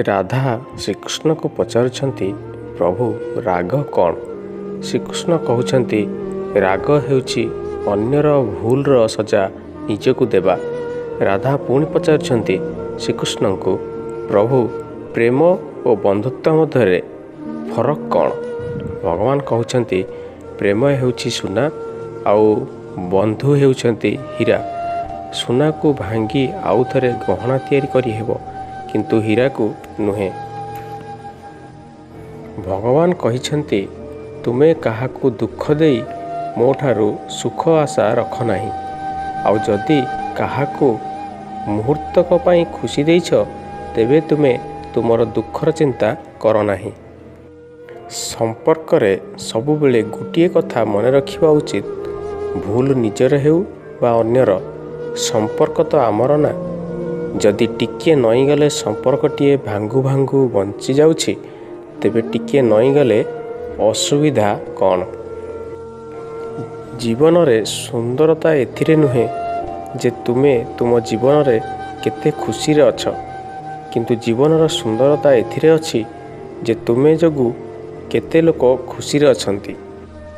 ରାଧା ଶ୍ରୀକୃଷ୍ଣଙ୍କୁ ପଚାରୁଛନ୍ତି, ପ୍ରଭୁ, ରାଗ କ'ଣ? ଶ୍ରୀକୃଷ୍ଣ କହୁଛନ୍ତି, ରାଗ ହେଉଛି ଅନ୍ୟର ଭୁଲର ସଜା ନିଜକୁ ଦେବା। ରାଧା ପୁଣି ପଚାରୁଛନ୍ତି ଶ୍ରୀକୃଷ୍ଣଙ୍କୁ, ପ୍ରଭୁ, ପ୍ରେମ ଓ ବନ୍ଧୁତ୍ୱ ମଧ୍ୟରେ ଫରକ କ'ଣ? ଭଗବାନ କହୁଛନ୍ତି, ପ୍ରେମ ହେଉଛି ସୁନା ଆଉ ବନ୍ଧୁ ହେଉଛନ୍ତି ହୀରା। ସୁନାକୁ ଭାଙ୍ଗି ଆଉ ଥରେ ଗହଣା ତିଆରି କରିହେବ, କିନ୍ତୁ ହୀରାକୁ ନୁହେଁ। ଭଗବାନ କହିଛନ୍ତି, ତୁମେ କାହାକୁ ଦୁଃଖ ଦେଇ ମୋଠାରୁ ସୁଖ ଆଶା ରଖ ନାହିଁ, ଆଉ ଯଦି କାହାକୁ ମୁହୂର୍ତ୍ତକ ପାଇଁ ଖୁସି ଦେଇଛ, ତେବେ ତୁମେ ତୁମର ଦୁଃଖର ଚିନ୍ତା କର ନାହିଁ। ସମ୍ପର୍କରେ ସବୁବେଳେ ଗୋଟିଏ କଥା ମନେ ରଖିବା ଉଚିତ, ଭୁଲ ନିଜର ହେଉ ବା ଅନ୍ୟର, ସମ୍ପର୍କ ତ ଆମର ନା। ଯଦି ଟିକିଏ ନଇଁଗଲେ ସମ୍ପର୍କଟିଏ ଭାଙ୍ଗୁ ଭାଙ୍ଗୁ ବଞ୍ଚିଯାଉଛି, ତେବେ ଟିକିଏ ନଇଁଗଲେ ଅସୁବିଧା କ'ଣ? ଜୀବନରେ ସୁନ୍ଦରତା ଏଥିରେ ନୁହେଁ ଯେ ତୁମେ ତୁମ ଜୀବନରେ କେତେ ଖୁସିରେ ଅଛ, କିନ୍ତୁ ଜୀବନର ସୁନ୍ଦରତା ଏଥିରେ ଅଛି ଯେ ତୁମେ ଯୋଗୁଁ କେତେ ଲୋକ ଖୁସିରେ ଅଛନ୍ତି।